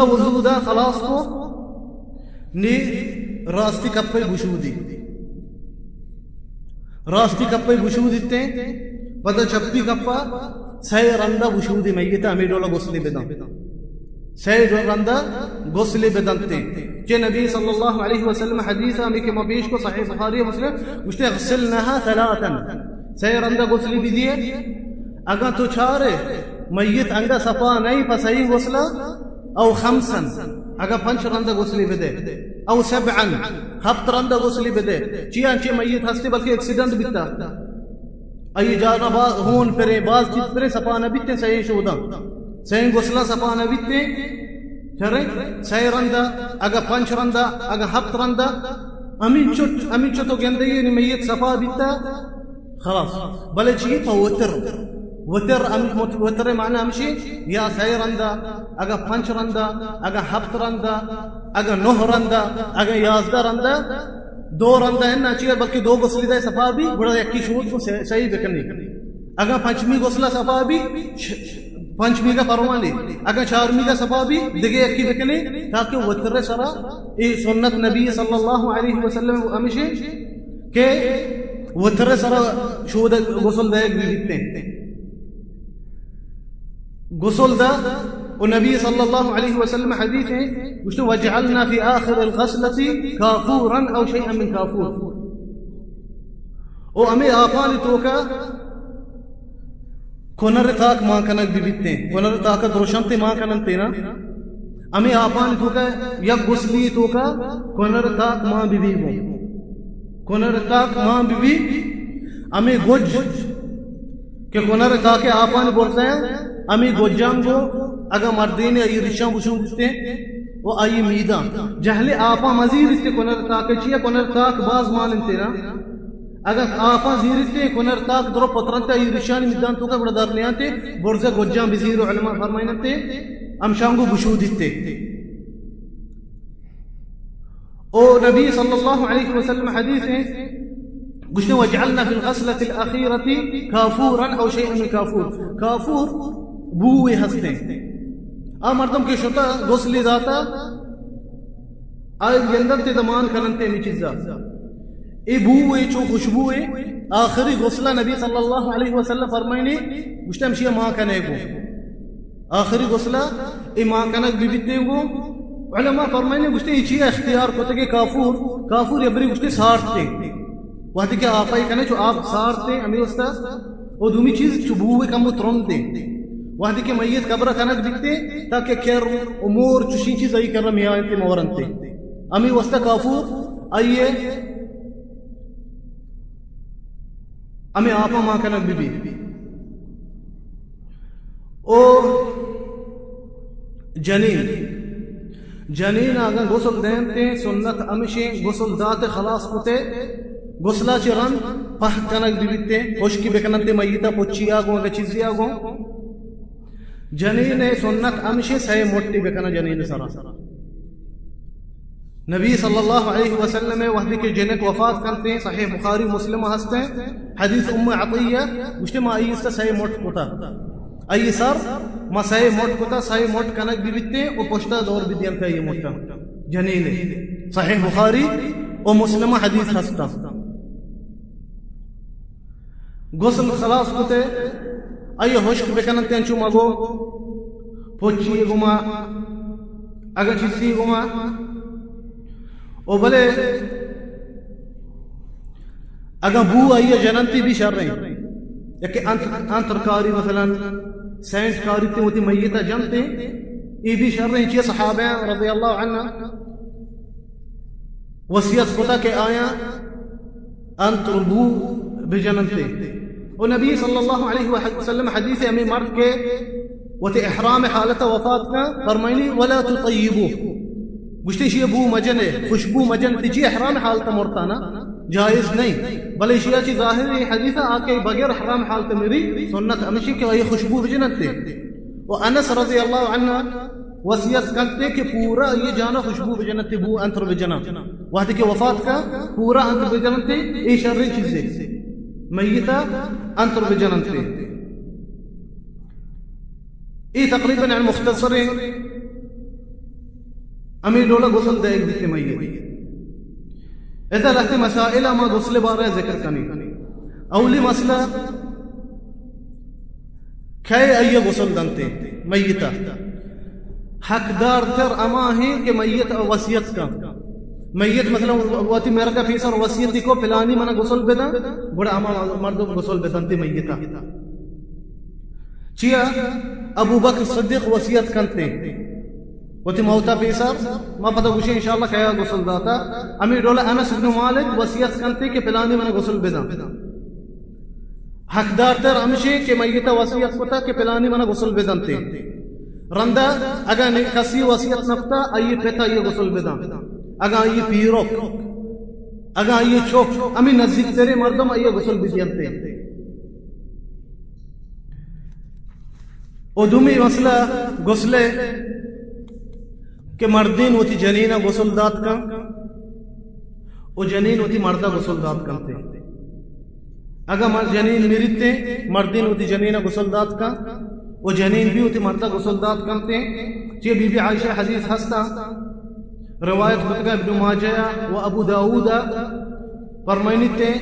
وضو دا خلاص کو، نی راستی کپے بشودی۔ راستی کپے بشودیتے، پدا چپی کپا سئے رندا بشودی میت ہمے ڈولا غسلی بدن۔ سئے رندا غسلی بدنتے۔ کہ نبی صلی اللہ علیہ وسلم حدیث ہمے کہ ما پیش کو صحیح بخاری مسلم، گوشتے اغسلنها ثلاثا، سئے رندا غسلی بدیے۔ اگاں تو چارے میت انگا صفا نہیں پہ سئیں غسلا، او خمسا، اگاں پنچ رندا غسلی بدے، او سبعا، ہفت رندا غسلی بدے۔ چیا انچیں میت ہستے بلکہ ایکسیڈنٹ بیتا، آئی جانا با ہون پرے، باز چیز پرے، صفا نہ بیتے سئیں شوداں، سئیں غسلا صفا نہ بیتے۔ چرے سئے رندا، اگاں پنچ رندا، اگاں ہفت رندا، ہمینچو، ہمینچو تو گندے نی میت صفا بیتا۔ خلاص۔ بلے چی پہ وتر؟ وتر ہم-، وتر معنی ہمشی یا سئے رندا، اگاں پنچ رندا، اگاں ہفت رندا، اگاں نہ رندا، اگاں یازدہ رندا، دو رندا انا چی بلکہ دو غسلی دے صفا بی، گڑا یکی شود کو سئے، سئے بکنی۔ اگاں پنچمی غسلا صفا بی، ش-، پنچمی کا پروانی۔ اگاں چارمی کا صفا بی، دگہ یکی بکنی، تاکہ وتر سرا اے سنت نبی صلی اللہ علیہ وسلم ہمشی کہ وتر سرا شود غسل دئیگ بہ بیتیں۔ غسل دا و نبی صلی اللہ علیہ وسلم حدیث ہیں، گوشتے، "واجعلنا في آخر الغسلة كافورا أو شيئا من كافور۔" او ہمے آپانی توکا کنر تاک مان کنگ بہ بیتیں۔ کنر تاک دروشم تے مان کنن تینا۔ ہمے آپانی توکا یک غسلی توکا کنر تاک مان بہ بی گوں۔ کنر تاک مان بہ بی، ہمے گج کہ کنر تاک آپان برزیں، ہمے گجان گوں اگاں مردین ای ریشان بشو بوتیں و آئی میدان جہل آپاں مزیر تے کنر تاک چیا کنر تاک باز مان انتے نا۔ اگاں آپاں زیرتے کنر تاک درو پترنت ای ریشان میدان توکا گڑا در نیانتے برزہ گجان بزیر و علماء فرمائنتے ہمشان گوں بشو دیتے۔ او نبی صلی اللہ علیہ وسلم حدیث ہیں، گوشتے، "واجعلنا في الغسلة الأخيرة كافورا أو شيئا من كافور۔" کافور بوئے ہستے۔ آ مردم کہ شتا غسلی داتا، آ گندن تے دمان کنن تے ہمیں چیزا۔ اے بوئے چو خوشبوئے، آخری غسلہ نبی صلی اللہ علیہ وسلم فرمائنی، گوشتے ہمشی ما کنے گو۔ آخری غسلہ اے مان کنگ بہ بیتیں گوں۔ علماء فرمائنے گوشتے، اے چیا اختیار کتگے کافور؟ کافور یبری گوشتے سارتے۔ وہدے کہ آپائی کنے چو آپ سارتے، ہمیں واسطہ۔ او دومی چیز چو بوئے کم و ترندے۔ وہدے کہ میت قبر کنگ بیتے، تاکہ کر و مور چوشی چیز ای کر میانتے مورنتے۔ ہمیں واسطہ کافور آئیے ہمیں آپا مان کنگ بہ بی۔ او جنین، جنین اگاں غسل دینتے، سنت ہمشیں غسل داتے خلاص کتے، غسلا چہ رند پہک کنگ بہ بیتے، خشکی بکننتے میتا پچیا گوں، اگاں چیزیا گوں۔ جنین سنت ہمشیں سئے مٹی بکنا جنین سرا۔ نبی صلی اللہ علیہ وسلم وہدے کہ جنک وفات کنتے، صحیح بخاری مسلم ہستے، حدیث ام عطیہ، گوشتے ما ایستا سئے مٹ کتا۔ ای سر ما سئے مٹ کتا، سئے مٹ کنگ بہ بیتے و پشتا دور بدینتے ای مٹا۔ جنین صحیح بخاری و مسلم حدیث ہستا۔ غسل خلاص کتے، آئی ہشک بکننتے انچو مگو، پوچی گما، اگاں چیزی گما، او بلے اگاں بو آئی جننتی بھی شر ہیں، یا کہ انت، انترکاری مثلاً سینٹ کاری تے ہوتی میتا جنتے، ای بھی شر ہیں، چیئے صحابہ رضی اللہ عنہ وصیت کتا کہ آیاں انت بو بجننتے۔ و نبی صلی اللہ علیہ وسلم حدیث ہمیں مرد کے وتی احرام حالت وفات کا فرمائنی، "ولا تطیبو"، گوشتے شیئے بو مجنے، خوشبو مجن، تجی احرام حالت مرتانا جائز نہیں، بلے شیئے چی ظاہر یہ حدیث آکے بغیر احرام حالت میری سنت ہمیشی کہ آئی خوشبو بجننتے۔ و انس رضی اللہ عنہ وصیت کرتے کہ پورا یہ جانا خوشبو بجنتے، بو انتر بجنا۔ وہدے کہ وفات کا پورا انتر بجنتے، اے شریں چیزے۔ میتا انتر بجنتے۔ اے تقریباً مختصریں ہمے ڈولا غسل دئیگ بیت میت۔ ادا لہتے مسائل ما غسل بارہ ذکر کنیں۔ اولی مسئلہ، کئے آئی غسل دنتے میتا؟ حقدار تر ہما ہیں کہ میت وصیت کا۔ میت مثلاً وتی مرگ پیسر وصیتی کو، پلانی منا غسل بدن، گڑا ہما مردم غسل بدنتے میتا۔ چیا؟ ابو بکر صدیق وصیت کنتے وتی موتا پیسر، ما پدا گوشیں انشاءاللہ کیا غسل داتا۔ ہمے ڈولا انس بن مالک وصیت کنتے کہ پلانی منا غسل بدن۔ حقدار تر ہمشی کہ میتا وصیت کتا کہ پلانی منا غسل بدنتے۔ رندا اگاں نی-، کسی وصیت نکتا، آئی پتا آئی غسل بدن۔ اگاں آئی پیرک، اگاں آئی چوک، ہمیں نزدیک ترے مردم آئی غسل بدینتے۔ و دومی مسئلہ غسلے کہ مردین وتی جنینا غسل دات کن و جنین وتی مردا غسل دات کنتے۔ اگاں مر-، جنین مریتے، مردین وتی جنینا غسل دات کن و جنین بھی وتی مردا غسل دات کنتے۔ چی بی بی عائشہ حدیث ہستا، روایت کتگا ابن ماجہ و ابو داود، فرمائنیتے،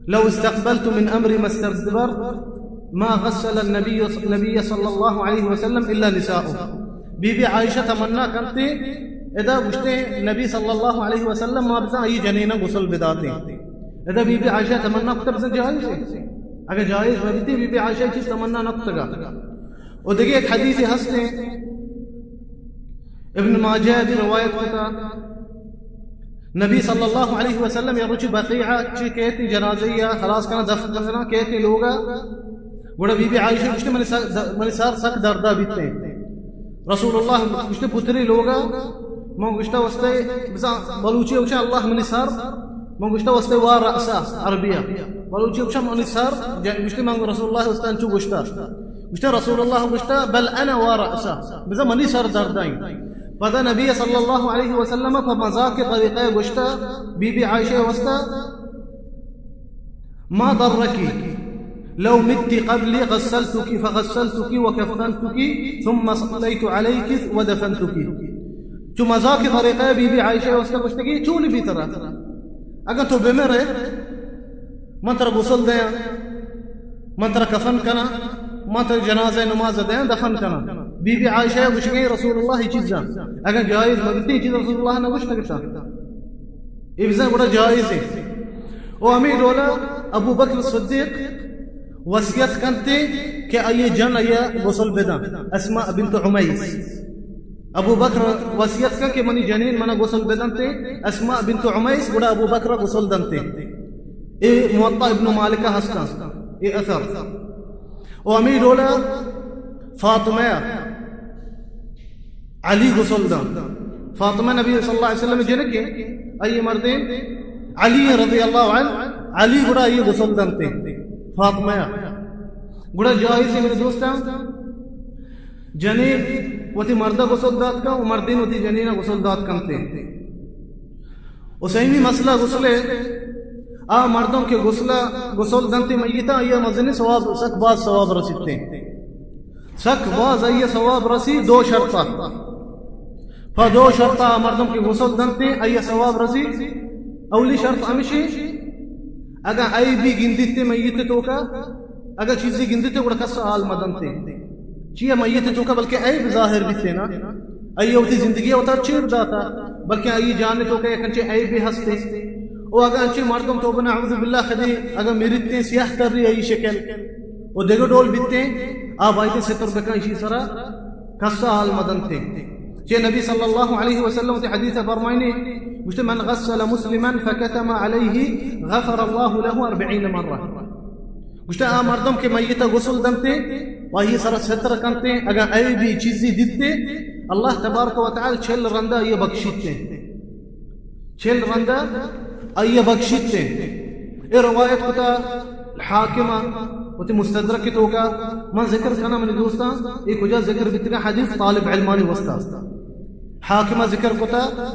لو استقبلت من امری ما استدبرت ما غسل النبی، نبی صلی اللہ علیہ وسلم الا نساؤه۔ بی بی عائشہ تمنا کرتے، ادا گوشتے نبی صلی اللہ علیہ وسلم ما بزاں آئی جنینا غسل بداتے۔ ادا بی بی عائشہ تمنا کتا بزاں جائز ہے۔ اگر جائز نہ بیتی بی بی عائشہ چیز تمنا نہ کتگا۔ و دیگه ایک حدیث ہستے، ابن ماجہ دی روایت کتا، نبی صلی اللہ علیہ وسلم یا روچی بقیعہ چی کہتی جنازہ یا خلاص کنا دفن کنا کہتی لوگا، گڑا بی بی عائشہ گوشتے منی سر، منی سر سک دردا بیتے۔ رسول اللہ گوشتے پتری لوگا، من گوشتا واسطے بزاں بلوچی گوشا اللہ منی سر، من گوشتا واسطے وا رأسا عربیہ۔ بلوچی گوشا منی سر، جن گوشتے من رسول اللہ واسطے انچو گوشتا۔ گوشتا رسول اللہ گوشتا، بل انا وا رأسا، بزاں منی سر دردائیں۔ پدا نبی صلی اللہ علیہ وسلم پہ مذاق طریقہ گوشتا، بی بی عائشہ واسطہ، ما ضرك لو مت قبلي غسلتك فغسلتك وكفنتك ثم صليت عليك ودفنتك۔ چو مذاق طریقہ بی بی عائشہ واسطہ گوشتگی، چون بی ترا؟ اگر تو بمرے، من ترا غسل دیاں، من ترا کفن کناں، من ترا جنازہ نماز دیاں، دفن کناں۔ بی بی عائشہ گوشگی رسول اللہ چیزاں، اگر جائز مگتی چیز رسول اللہ نہ گوشتگتا۔ اے بزاں گڑا جائز ہے۔ او ہمیں ڈولا ابو بکر صدیق وصیت کنتے کہ آئی جن آئی غسل بدن، اسماء بنت عمیس۔ ابو بکر وصیت کن کہ منی جنین منا غسل بدنتے، اسماء بنت عمیس، گڑا ابو بکر غسل دنتے۔ اے موطا ابن مالکہ ہستاں، اے اثر۔ او ہمیں ڈولا فاطمہ علی غسل داں۔ فاطمہ نبی صلی اللہ علیہ وسلم جنکے، آئی مردین علی رضی اللہ عنہ، علی گڑا آئی غسل دنتے۔ فاطمہ گڑا جائز ہے میرے دوستاں، جنین وتی مردہ غسل دات کا و مردین وتی جنین غسل دات کنتے۔ و سیمی مسئلہ غسل ہے، آ مردم کہ غسل، غسل دنتے میتا، آئی مزنی ثواب، سک باز ثواب رسیتے۔ سک باز آئی ثواب رسی دو شرطہ۔ پہ دو شرطہ مردم کہ غسل دنتے، آئی ثواب رسی۔ اولی شرط ہمشی، اگاں عیبی گندیتے میت توکا، اگاں چیزی گندیتے گڑا کس حال مدنتے۔ چیا میت توکا بلکہ عیب ظاہر بیتے نا۔ آئی وتی زندگی وتا چیر داتا، بلکہ آئی جان توکا یک انچے عیبی ہستے۔ او اگاں انچے مردم توبہ نعوذ باللہ خدی اگاں مریتے سیاہ تری آئی شکل، و دگہ ڈول بیتے، آ بایدے ستر بکن، ایشی سرا کسا حال مدنتے۔ چہ نبی صلی اللہ علیہ وسلم تے حدیث فرمائنے، گوشتے، من غسل مسلما فكتم عليه غفر الله له أربعين مرة۔ گوشتے، آ مردم کہ میت غسل دنتے، واہی سرا ستر کنتے، اگاں عیبی چیزی دیتے، اللہ تبارک و تعالی چل رندا یہ بخشیتے۔ چل رندا آئی بخشیتے۔ اے روایت کتا حاکمہ وتی مستدرک توکا۔ من ذکر کنا منی دوستاں، اے کجا ذکر بیتگا حدیث طالب علمانی واسطہ۔ حاکمہ ذکر کتا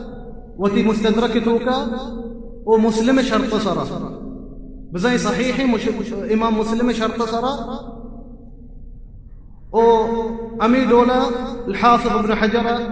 وتی مستدرک توکا و مسلم شرط سرا۔ بزاں صحیح مش-، امام مسلم شرط سرا۔ او امی ڈولا الحافظ ابن حجر